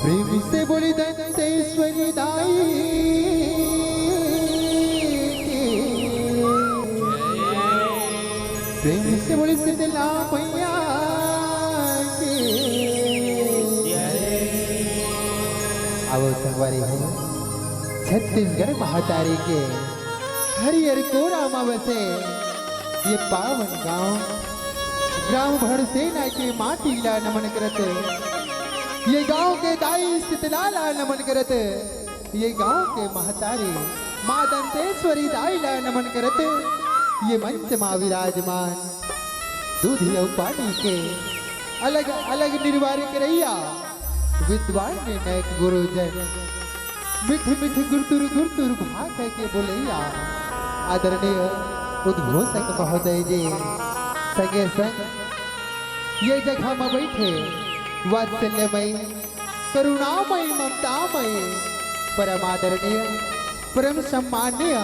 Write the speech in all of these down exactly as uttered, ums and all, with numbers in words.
प्रेम से बोली दंतेश्वरी दाई की। प्रेम से बोली शीतला मैया की। आवो संगवारी हो, छत्तीसगढ़ महतारी के हरियर कोरा म बसे ये पावन गांव, ग्राम भड़सेना के माटी ला नमन करत, ये गांव के दाई शीतला ला नमन करत, ये गांव के महतारी माँ दंतेश्वरी दाई ला नमन करत, ये मंच मा विराजमान दूध अउ पानी के अलग-अलग निर्वाह करइया विद्वान निर्णय गुरुजन, मिठ मिठ गुरतुर गुरतुर भाखा के बोलइया आदरणीय उद्घोषक महोदय जी, संगे संग ये जगह म बइठे वात्सल्यमय, करुणामय, ममतामय, परम आदरणीय, परम सम्माननीय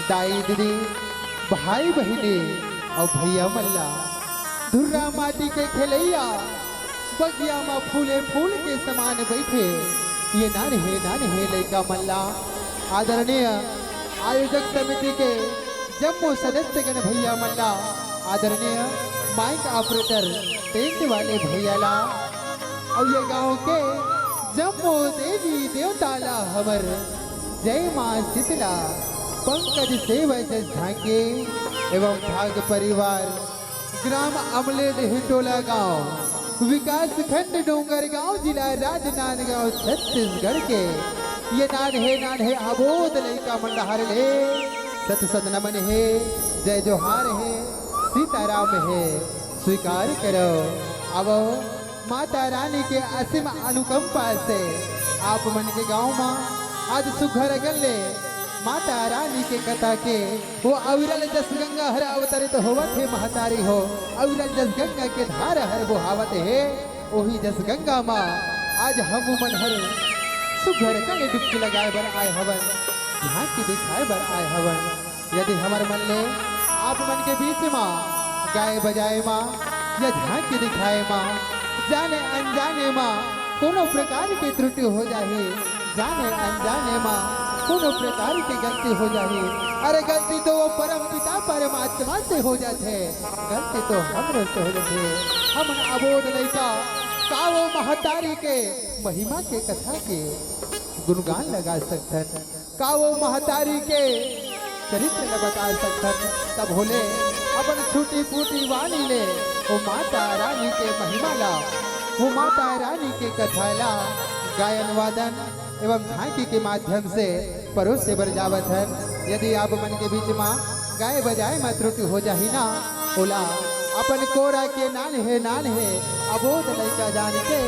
दाई दीदी, भाई बहिनी अउ भइया मन ला, धुर्रा माटी के खेलइया, बगिया म फूले फूल के समान बइठे ये नान्हे नान्हे लइका मन ला, आदरणीय आयोजक समिति के जम्मो सदस्यगण भइया मन ला, आदरणीय माइक ऑपरेटर टेंट वाले भइया ला, अउ ये गांव के जम्मो देवी देवता ला हमर जय माँ शीतला, पंकज सेवा जस झांके एवं भाग परिवार, ग्राम अमलेड हिंडोला गांव, विकासखंड डोंगरगांव, जिला राजनांदगांव, छत्तीसगढ़ के ये नान्हे नान्हे अबोध लइका मन डहार ले सत सत नमन हे, जय जोहार हे, सीताराम हे, स्वीकार करो। अब माता रानी के असीम अनुकंपा से आप मन के गांव मा आज सुघर अगन ले माता रानी के कथा के वो अविरल जस गंगा हर अवतरित होवत हे महतारी हो, अविरल जस गंगा के धार हर बोहावत हे, ओही जस गंगा मा आज हम मन हर सुघर कने डुबकी लगाए बर आए हवन, झांकी दिखाए बर आए हवन। यदि हमर मन ले आप मन के बीच मा गाए बजाए मा या झांकी दिखाए मा जाने अनजाने मा कोनो प्रकार के त्रुटि हो जाही, जाने अनजाने मा कोनो प्रकार के गलती हो जाही, अरे गलती तो वो परम पिता परमात्मा से हो जाथे, गलती तो हमरो से हो जाथे। हमन अबोध लइका का वो महतारी के महिमा के कथा के गुणगान लगा सकथन? का वो महतारी के चरित्र ल बता सकथन? तब होले अपन छूटी फूटी वाणी ले वो माता रानी के महिमा ला, वो माता रानी के कथा ला गायन वादन एवं झांकी के माध्यम से परोसे बर जावत हन। यदि आप मन के बीच मा गाए बजाए मा त्रुटि हो जाही ना, ओला अपन कोरा के नान्हे नान्हे अबोध लइका जान के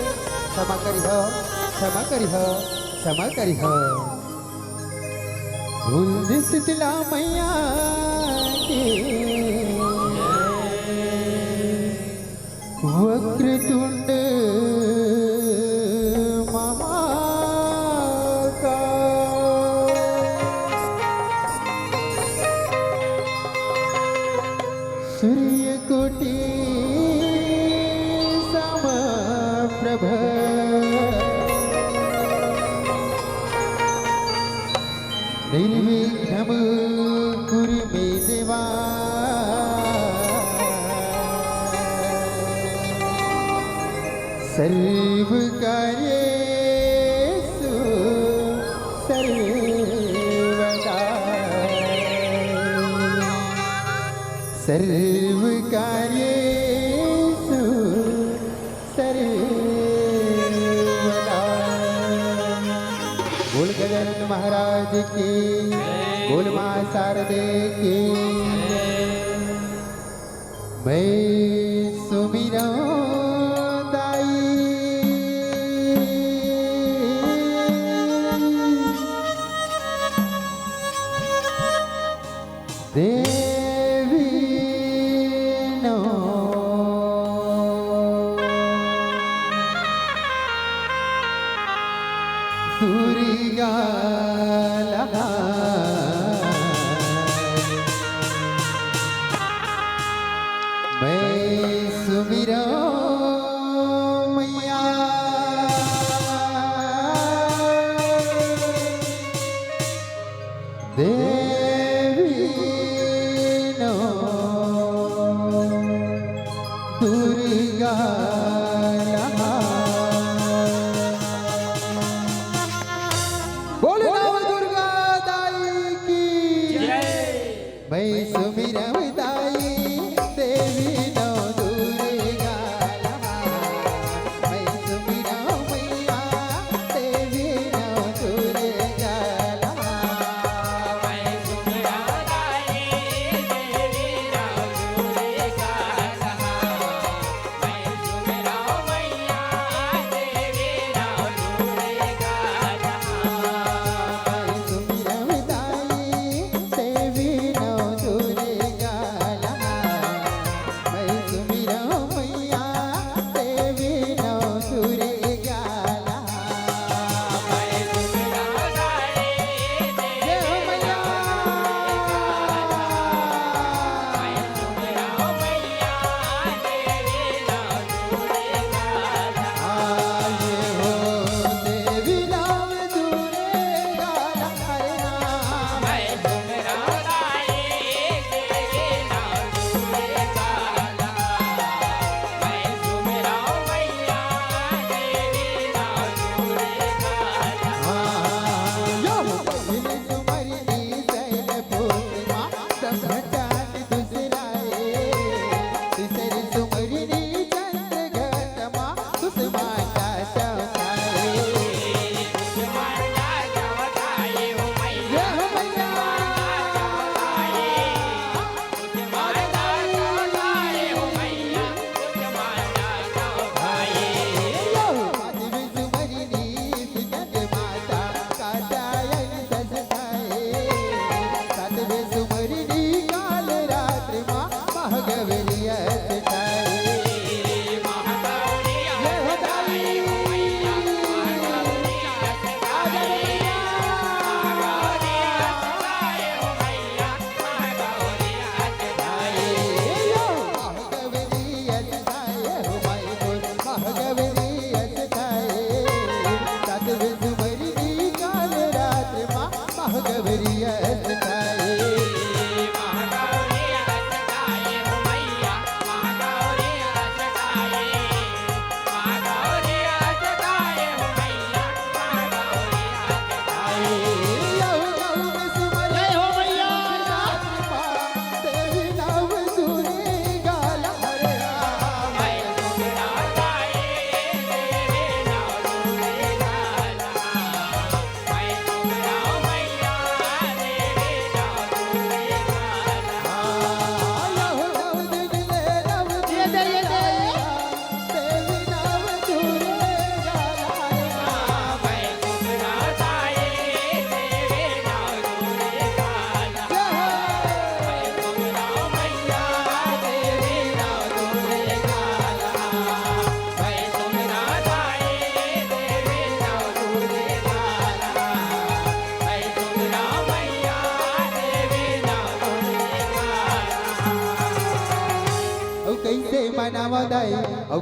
क्षमा करिहो, क्षमा करिहो, क्षमा करिहो। बोल दे शीतला मैया के। वक्रतुंड महाकाय, सूर्यकोटि समप्रभ, निर्विघ्नं कुरु मे देवा। सर्व कार्येषु सर्वदा, सर्व कार्येषु सर्वदा। बोल गजानन महाराज की, बोल माँ शारदे की। मैं सुमिरौं दाई देवी नौ। दुर्गा लहा। मैं सुमिरौं मैया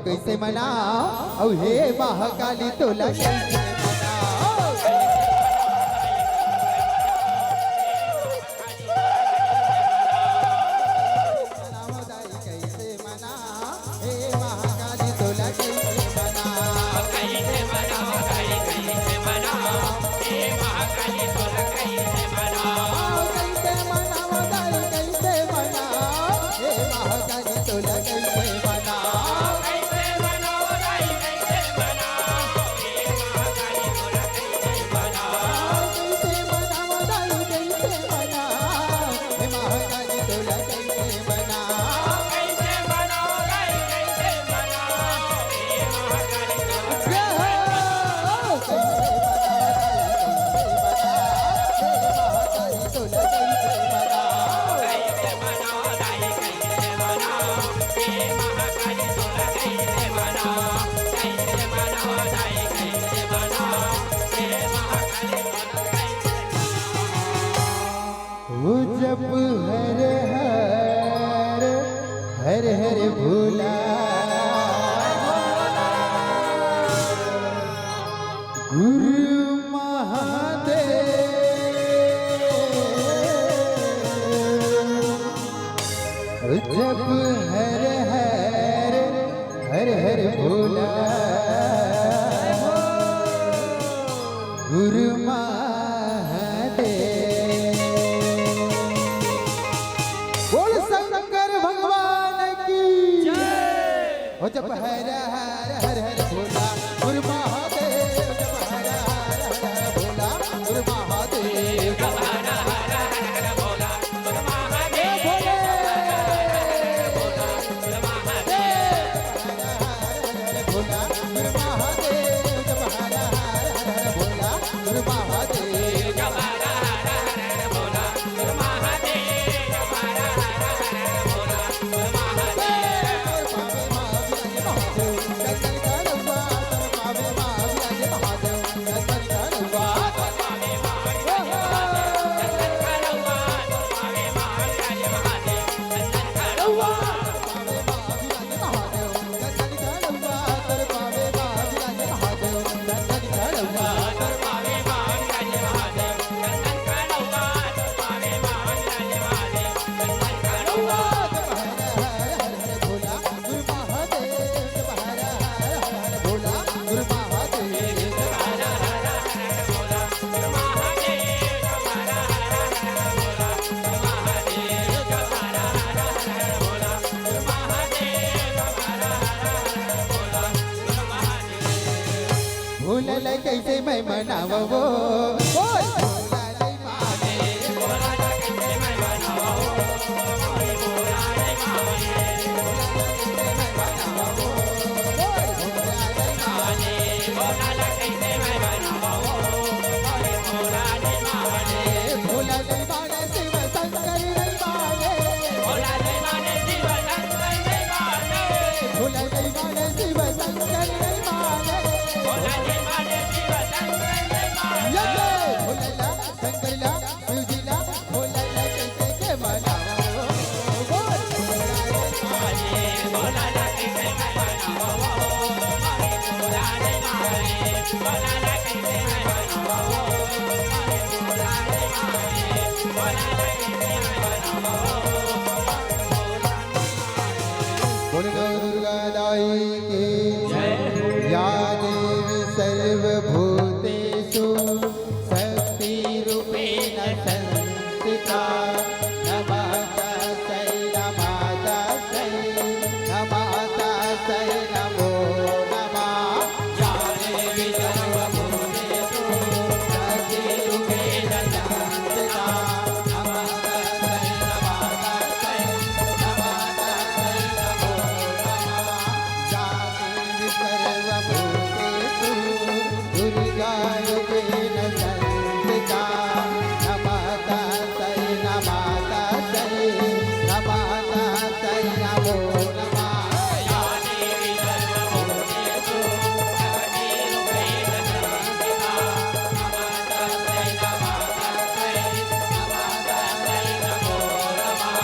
कइसे मनाव, अउ हे महाकाली तोला कइसे मनाव? मनाव दाई कइसे मनाव, हे महाकाली तोला कइसे मनाव? कइसे मनाव दाई कइसे मनाव, हे महाकाली तोला कइसे मनाव? कइसे मनाव दाई कइसे मनाव, हे महाकाली तोला कइसे मनाव? कइसे मनाव दाई कइसे मनाव, हे महाकाली तोला कइसे मनाव? कइसे मनाव दाई कइसे मनाव, हे महाकाली तोला कइसे मनाव? वो जप हर हर, हर हर भोला, गुरु महादेव। जप हर हर, हर हर भोला, गुरु महादेव। बोल शंकर भगवान की। जय। ओ जप हर हर, हर हर भोला, गुरु महादेव। जप हर हर, हर हर भोला, गुरु महादेव। जप हर हर, हर हर भोला, गुरु महादेव। ए भोले। भोला ला कइसे मैं मनावं वो? बोल। भोला ला माने। भोला ला माने, शिव शंकर ला माने। भोला ला माने, शिव शंकर ला माने। भोला ला माने, शिव शंकर ला माने। भोला ला माने, शिव शंकर ला माने। ये भोला ला, शंकर ला, शिव जी ला, भोला ला कइसे के मनावं? बोल। भोला ला कइसे के मनावं? भोला ला कइसे के मनावं? बोल दुर्गा दाई की जय। या देवी सर्वभूतेषु शक्तिरूपेण संस्थिता। नमस्तस्यै नमस्तस्यै नमस्तस्यै नमो नमः। या देवी सर्वभूतेषु शक्तिरूपेण संस्थिता। नमस्तस्यै नमस्तस्यै नमस्तस्यै नमो नमः। या देवी सर्वभूतेषु दुर्गारूपेण संस्थिता। नमस्तस्यै नमस्तस्यै नमस्तस्यै नमो नमः। या देवी सर्वभूतेषु शक्तिरूपेण संस्थिता। नमस्तस्यै नमस्तस्यै नमस्तस्यै नमो नमः।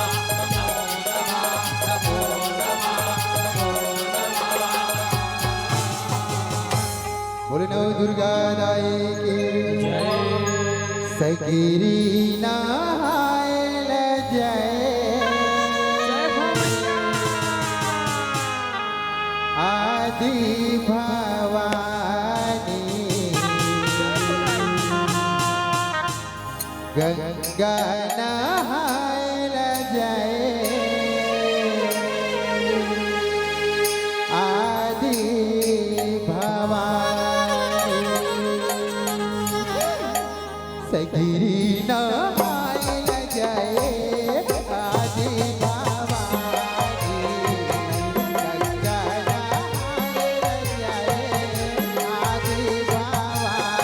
नमो नमः, नमो नमः, नमो नमः। बोले नव दुर्गा दाई की। सगरी नहाय ल जाए। आदि भवानी। गंगा नहाय ल जाए। आदि भवानी। सगरी नहाय ल जाए। आदि भवानी। गंगा नहाय ल जाए। आदि भवानी।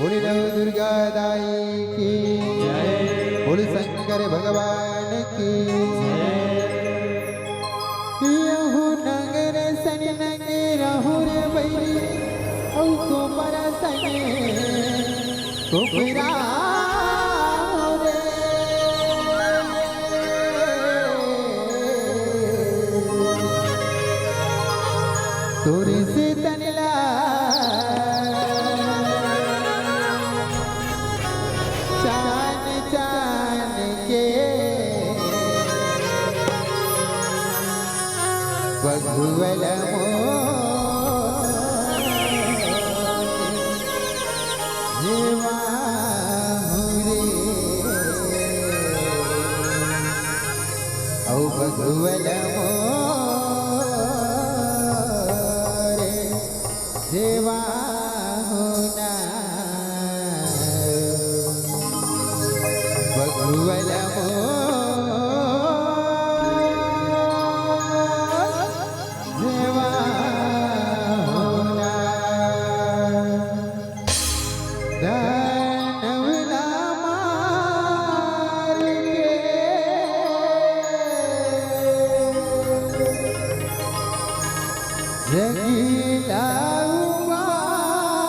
बोले नव दुर्गा दाई की। बोले शंकर भगवान की। यहू नंगर सनी नंगे रहू रे बैरी, अउ कोमरा सनी कोमरा रे। तोरे से तनला चान चान के बघुवल मोर जेवा हूँ रे। अउ बघुवल मोर जेवा हूँ ना। बघुवल मोर जेवा हूँ ना। दानव ला मार के जंगला उबार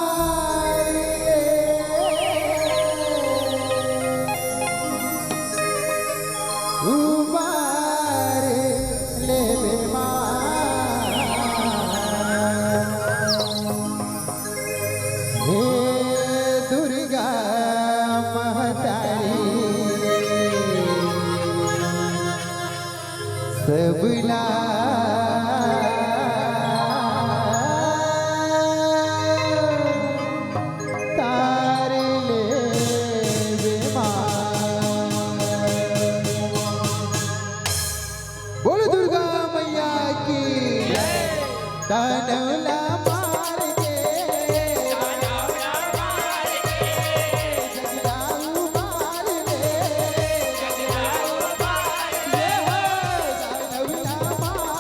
के उबार लेबे माँ। हे दुर्गा महतारी, सबला तार लेबे माँ। बोलो दुर्गा मैया की। दानव ला मार के, जंगला उबार ले। जय हो। दानव ला मार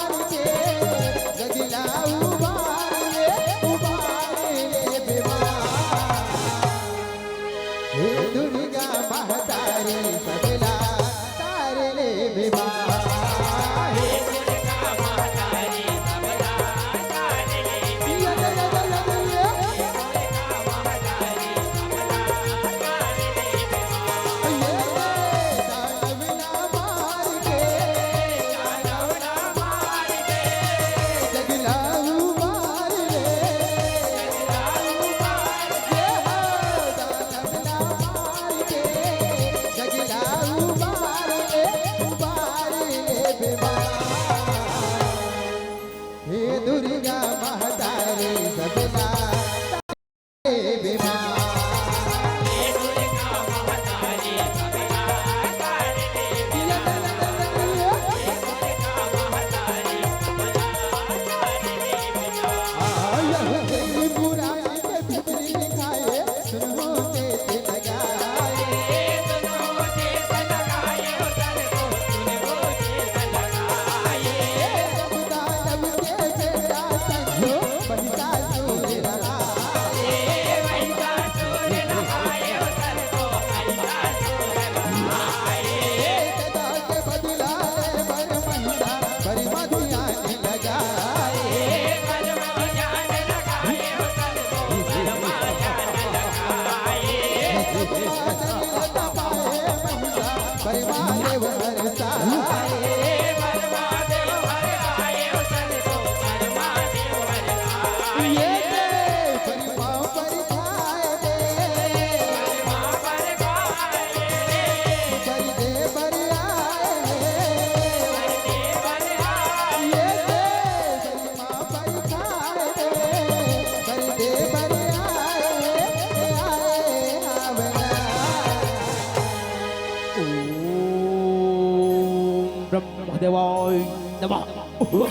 देवाय नमः। ओम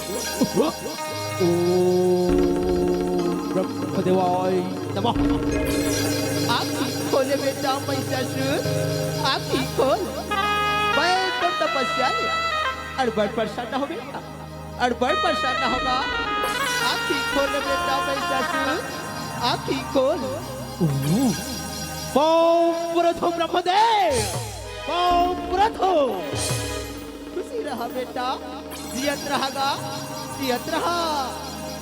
ब्रह्मदेवाय नमः। आँखी खोले बेटा महिषासुर, आँखी खोल। मैं तो तपस्या ले अड़बड़ प्रसन्न हो बेटा, अड़बड़ प्रसन्न होगा। आँखी खोल बेटा महिषासुर, आँखी खोल। पाँव परत हों ब्रह्मदेव, पाँव परत हों। खुशी रहा बेटा, जियत रहा गा, जियत रहा।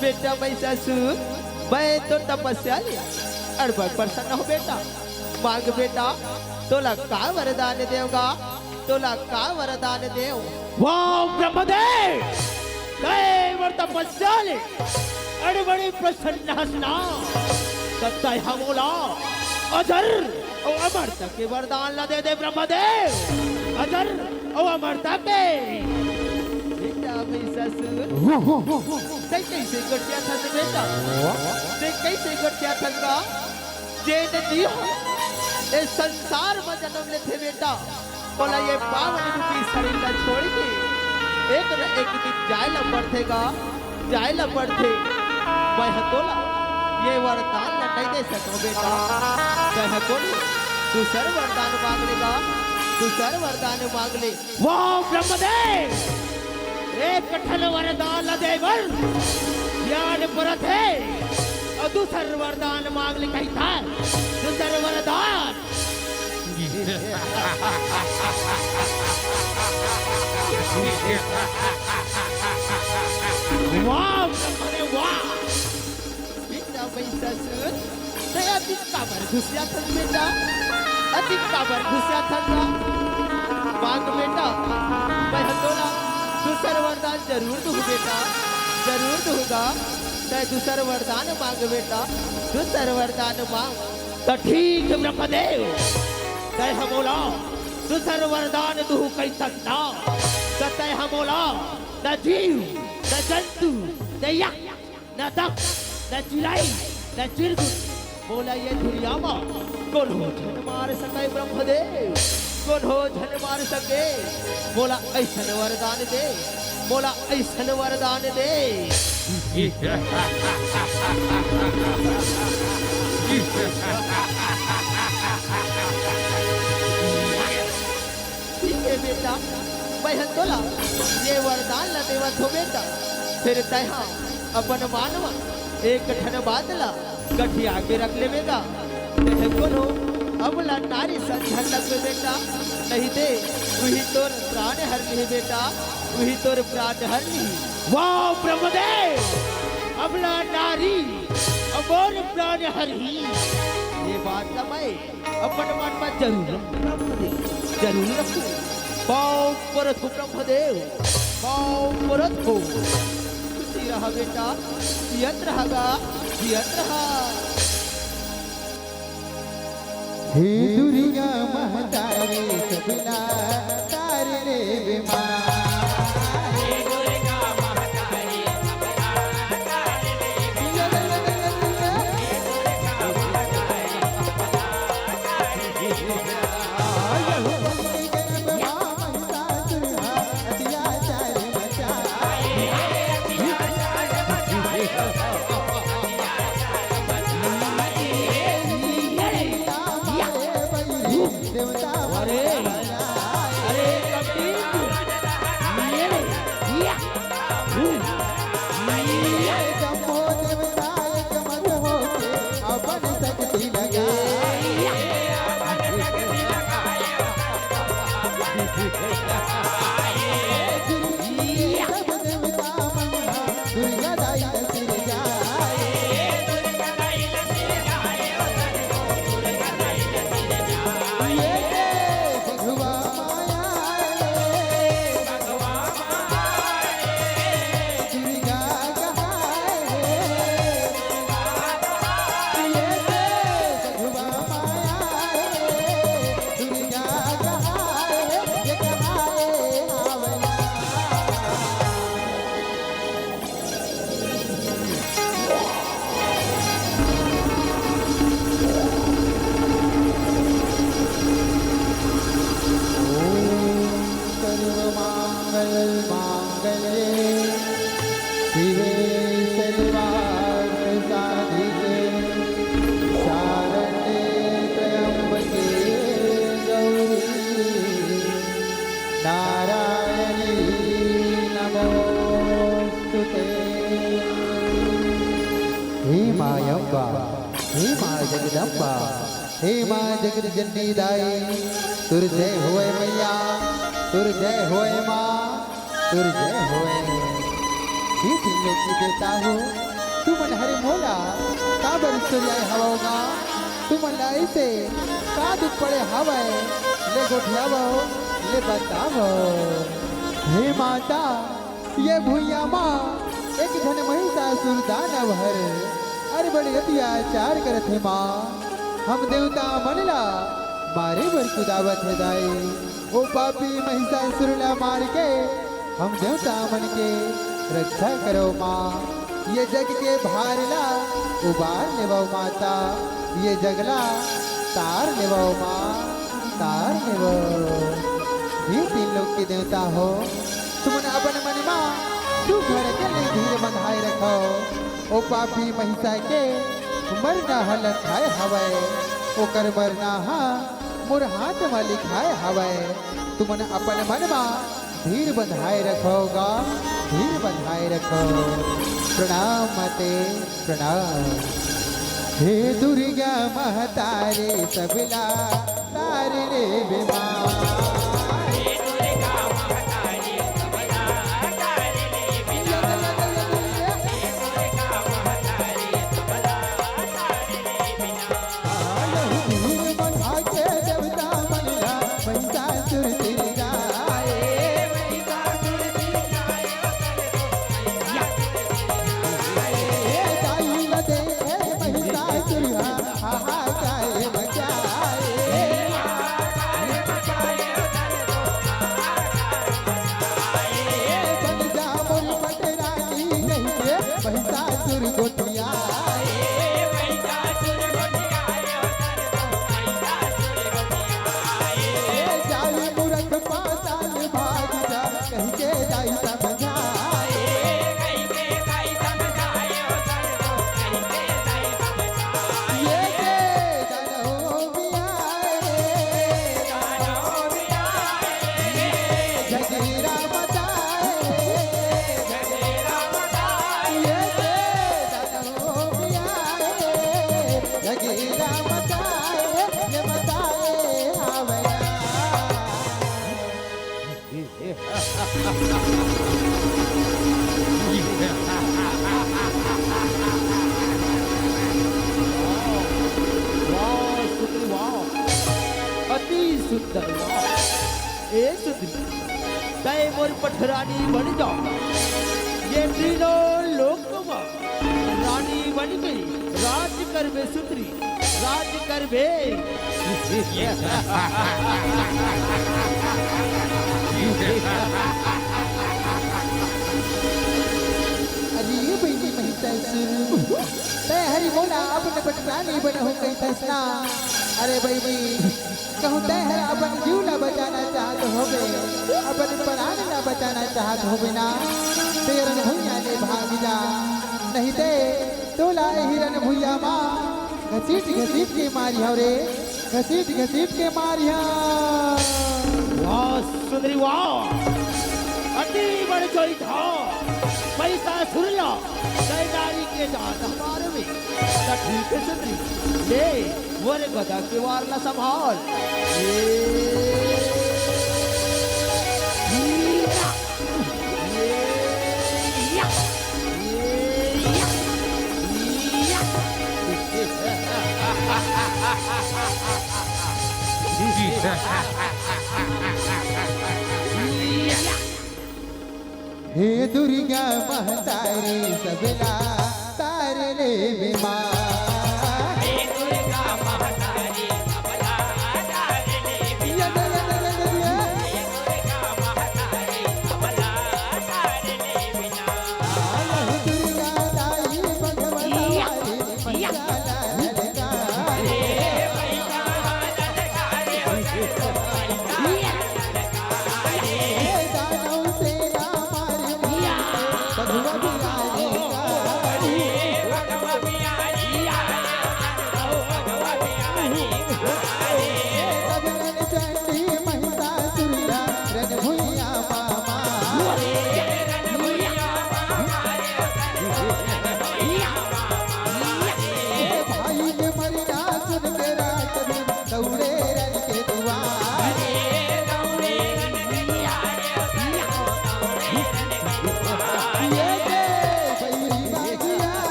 बेटा महिषासुर, मैं तो तपस्या ले अड़बड़ प्रसन्न हों बेटा। मांग बेटा, तोला का वरदान देवं गा, तोला का वरदान देवं। वाह ब्रह्मदेव, तैं मोर तपस्या ले अड़बड़ प्रसन्न हस ना, त तैं हा मोला अजर अउ अमरता के वरदान ला दे दे ब्रह्मदेव, अजर अउ अमरता के। बेटा महिषासुर, तैं कइसे गोठियाथस बेटा? तैं कइसे गोठियाथस गा? जे नदी हो ए संसार म जनम लेथे बेटा, ओला ये पावन रूपी शरीर ला छोड़ के एक न एक दिन जाय ला पड़थे गा, जाय ला पड़थे। मैं ह तोला ये वरदान ला नइ दे सकंव बेटा। मैं ह कोनो दूसर वरदान मांग ले गा, दूसर वरदान मांग ले। वाह ब्रह्मदेव, एक ठन वरदान ला दे बर ज्ञान परत हे, अउ दूसर वरदान मांग ले कहिथस, दूसर वरदान। वाह, अरे वाह। बेटा महिषासुर, तैं अतिक काबर गुसियाथस बेटा? अतिक काबर गुसियाथस गा? मांग बेटा, मैं ह तोला दूसर वरदान जरूर दूं बेटा, जरूर दूं गा। तैं दूसर वरदान मांग बेटा, दूसर वरदान मांग। त ठीक ब्रह्मदेव, तैं ह मोला दूसर वरदान दूहू कहिथस ना, त तैं ह मोला न जीव, न जंतु, न यक्ष, न दक्ष, न चिरई, न चिरगुन, मोला ये दुनिया म कोनो झन मार सकय ब्रह्मदेव, कोनो झन मार सके। मोला अइसन वरदान दे, मोला अइसन वरदान दे। ठीक हे बेटा, मैं ह तोला ये वरदान ला देवत हों बेटा। फेर तैं ह अपन मन म एक ठन बात ला गठिया के रख लेबे गा। तैं ह कोनो अबला नारी सन झन लगबे बेटा, नहीं ते उही तोर प्राण हर लिही बेटा, उही तोर प्राण हर लिही। वाह ब्रह्मदेव, अबला नारी अउ मोर प्राण हरही। ये बात ला मैं अपन मन म जरूर रखहूं, जरूर रखहूं। पाँव परत हों ब्रह्मदेव, पाँव परत हों। खुशी रहा बेटा, जियत रहा गा, जियत रहा। हे दुर्गा महतारी सबला तार ले बीमार। अरे, अरे, कबड्डी। जगदम्बा। हे माँ जगत जननी दाई, तोर जय होय मैया, तोर जय होय माँ, तोर जय होय। हे तीन लोक के देवता हो, तुमन हर मोला काबर सुरलाए हवव गा? तुमन ला अइसे का दुख पड़े हवय? ले गोठियावव, ले बतावव। हे माता, ये भुइयां मा एक झन महिषासुर दानव हर अरे बड़े अत्याचार करत हे माँ। हम देवता मन ला मारे बर कुदावत हे दाई। ओ पापी महिषासुर ला मार के हम देवता मन के रक्षा करो माँ। ये जग के भार ला उबार लेवव माता, ये जग ला तार लेवव माँ, तार लेवव। हे तीन लोक के देवता हो, तुमन अपन मन मा सुघर के ले धीर बंधाए रखव। ओ पापी महिषा के मरना ह लखाए हवय, ओकर मरना ह मोर हाथ म लिखाए हवय। तुमन अपन मन मा धीर बंधाए रखव गा, धीर बंधाए रखव। प्रणाम माते, प्रणाम। हे दुर्गा महतारी सबला तार ले बीमार। महिषासुर गोठियाए। ए जाई मूरख पाताल भाग जा, कहि के दाई समझाए। ये के दानव भी आए, झगीरा मचाए। ये के दानव भी आए, झगीरा मचाए, ये मचाए हावया। वाह सुंदर, वाह, अति सुंदर, वाह। ए सुंदरी, तै मोर पटरानी बन जा। ये तीनों लोक म रानी बन के राज करबे सुंदरी, राज करबे। अरे बहिनी महिषासुर, तै हर मोला अपन पटरानी बनहू कहिथस ना। अरे बहिनी, कहूँ तै हर अपन जीव ला बचाना चाहत होबे, अपन प्राण ला बचाना चाहत होबे ना, ते रन भुइयां ले भाग जा, नहीं ते तोला एही रन भुइयां मा घसीट घसीट के मारिहौं रे, घसीट घसीट के मारिहौं। वाह सुंदरी वाह, अति बड़ जोई था। महिषासुर ला, तै नारी के जात हमारे में। त ठीक है सुंदरी, ले मोरे गदा के वार ला संभाल। ये या। ये या। ये या। या। हे दुर्गा महतारी सबला तार ले बीमार।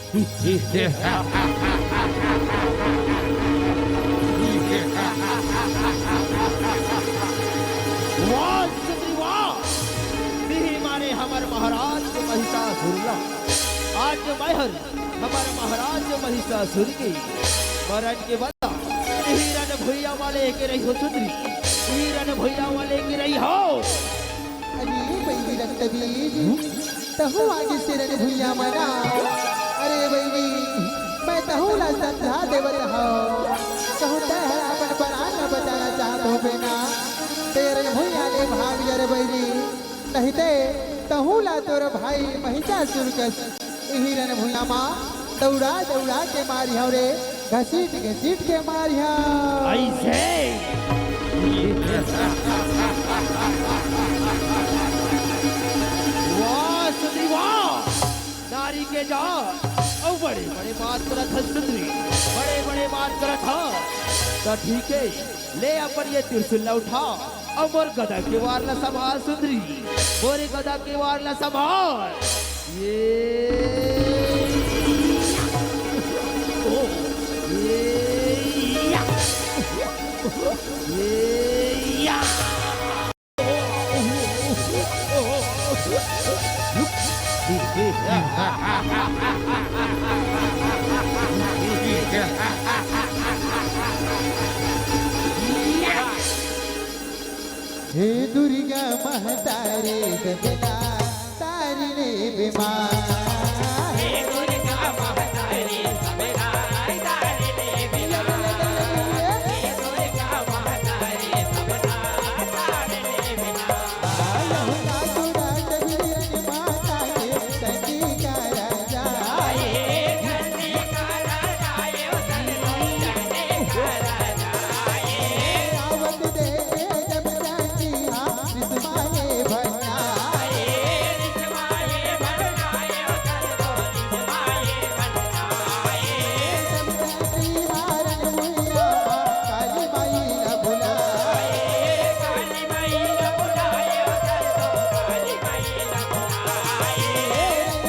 वाह सुंदरी वाह, तिही माने हमर महाराज महिषासुर ला। आज मैं हर हमर महाराज महिषासुर के मरण के बदला इही रण भुइयां मा लेके रहिहौं सुंदरी, इही रण भुइयां मा लेके रहिहौं। अरे बइरी रक्तबीज, तहूँ आगे से रण भुइयां मा ना। अरे बइरी, मैं तहूँ ला समझा देवत हौं। कहूँ तैं ह अपन प्राण ला बचाना चाहत होबे ना, त ए रण भुइयां ले भाग जा रे बइरी। नहीं ते तहूँ ला तोर भाई महिषासुर कस इही रण भुइयां मा दउड़ा दउड़ा के मारिहौं रे, घसीट घसीट के मारिहौं। अइसे। वाह सुंदरी वाह, नारी के जात अउ बड़े बड़े बात करत हस सुंदरी, बड़े बड़े बात करत हस। त ठीक हे, ले अपन ये त्रिशूल ला उठा अउ मोर गदा के वार ला संभार सुंदरी, मोर गदा के वार ला संभार। ये, ओ, ये, या, ये, या। हे दुर्गा महतारी सबला तारी ले बीमार। हे दुर्गा महतारी सबला तारी ले बीमार। हे दुर्गा महतारी सबला तारी ले बीमार। आलहु का तोरा जगीरन माता के संगी का राजा। हे रावत देखे जब जातिहा विस्माए भया। जब जातिहा रण भुइयां काली माई ला बुलाए।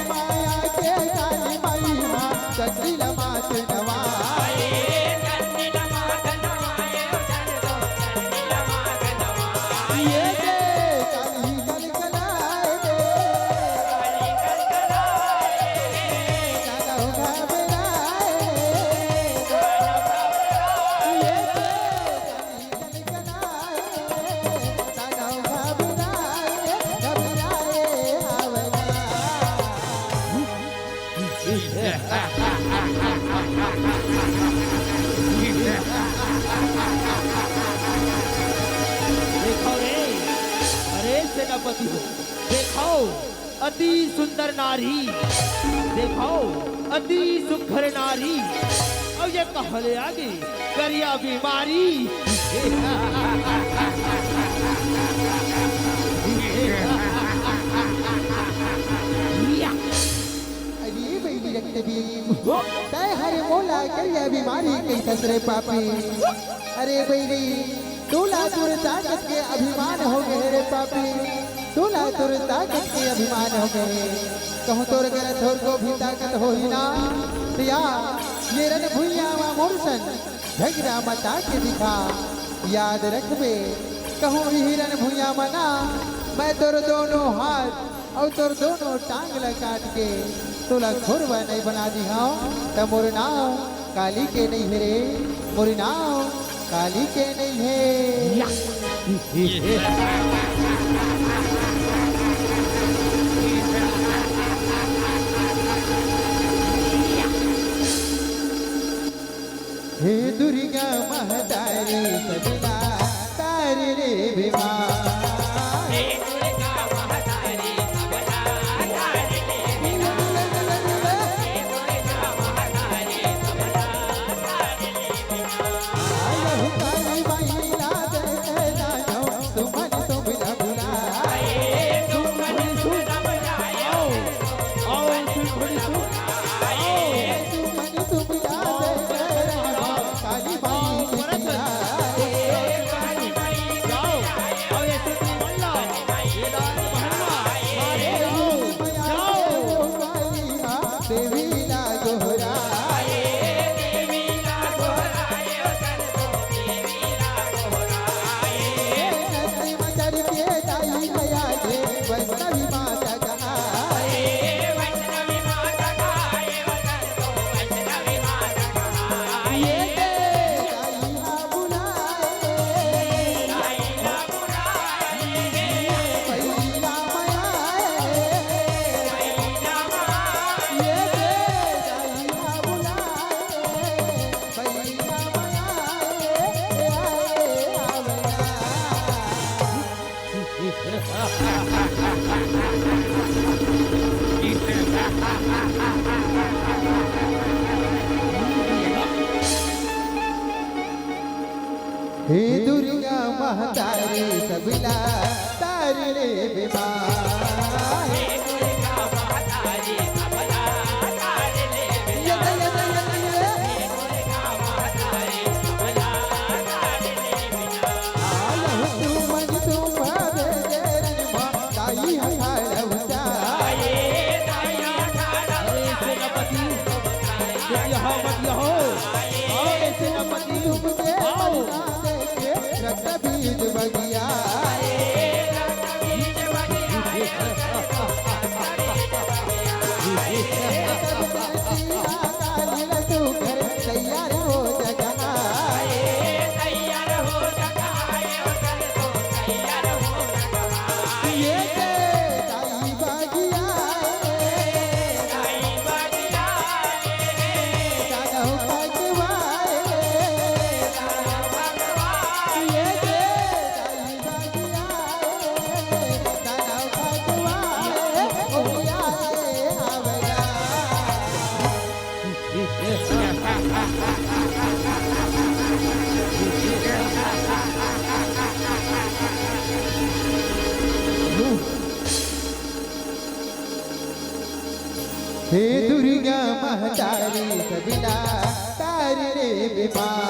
माया के काली माई माँ चंडी ला मात नवाए। ये दे काली कलकलाए दे, काला घबराए दे। ये दे देखो रे, अरे सेनापति हो, देखो अति सुंदर नारी, देखो अति सुघर नारी, अउ ये कहाँ ले आगे करिया बीमारी। अरे बइरी रक्तबीज, तैं हर मोला करिया बीमारी कहिथस रे पापी। अरे बइरी, तोला तोर ताकत के अभिमान होगे हे रे पापी, तोला तोर ताकत के अभिमान होगे हे। कहूँ तोर करा थोरको भी ताकत होही ना, त या ये रण भुइयां मा मोर सन झगरा मचा के दिखा। याद रखबे, कहूँ इही रण भुइयां मा ना, मैं तोर दोनों हाथ अउ तोर दोनों टांग ला काट के तोला खुरवा नइ बना दिहौं, त मोर नाव काली के नइ हे रे, मोर नाव काली के नइ हे। हे दुर्गा महतारी सबला तारी रे बीमार। हे दुर्गा महतारी सबला तारी रे बीमार। हे दुर्गा महतारी सबला तारी रे बीमार। आलहु काली माई ला जय जय जानो, सुमन सुमला बुलाए। सुमन सुमला बुलाए। आओ, आओ, सुमन सुमला बुलाए। सुमन सुमला जय जय रामा, काली माई की परत। जाओ, आओ, ये सुंदरी मल्ला, ये दान बहनवा, अरे आओ, जाओ। काली माँ, देवी ला गोहराए। नंदी म चढ़ के दाई मया के वैष्णवी माता कहाए। ये दे दाई हा बुलाए। पहिला मया ये दे दाई हा बुलाए। हे दुर्गा महतारी सबला तारी रे बीमार। हे दुर्गा महतारी सबला तारी रे बीमार।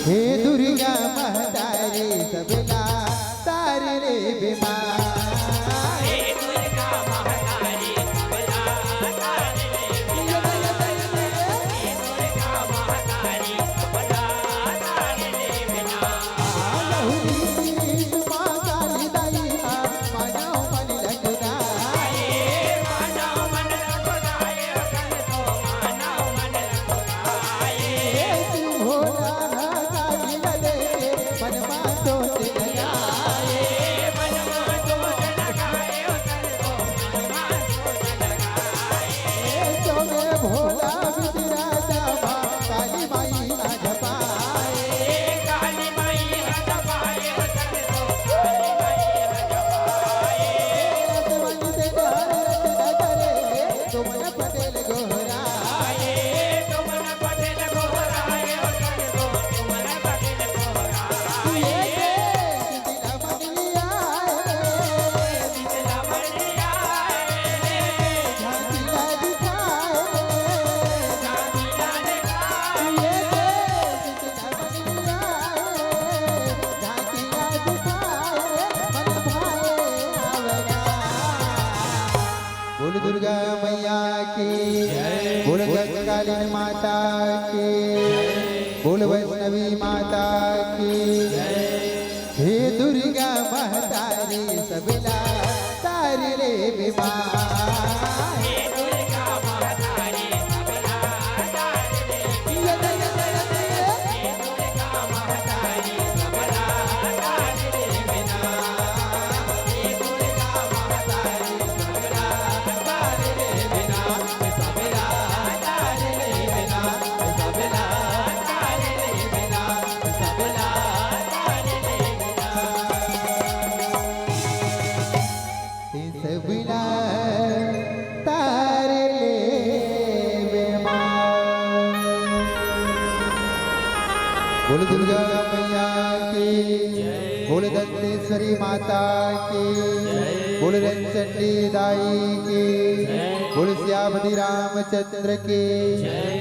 हे दुर्गा महतारी सबला तारी रे बीमार। बोल गंगालीन माता की, बोल वैष्णवी माता की। हे दुर्गा महतारी सबला तारी ले विमान। सबला तार लेवे माँ। बोल दुर्गा मैया की, बोल दंतेश्वरी माता की, बोल रणचंडी दाई की, बोल सियापति रामचंद्र की,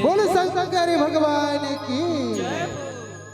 बोल शंकर भगवान की।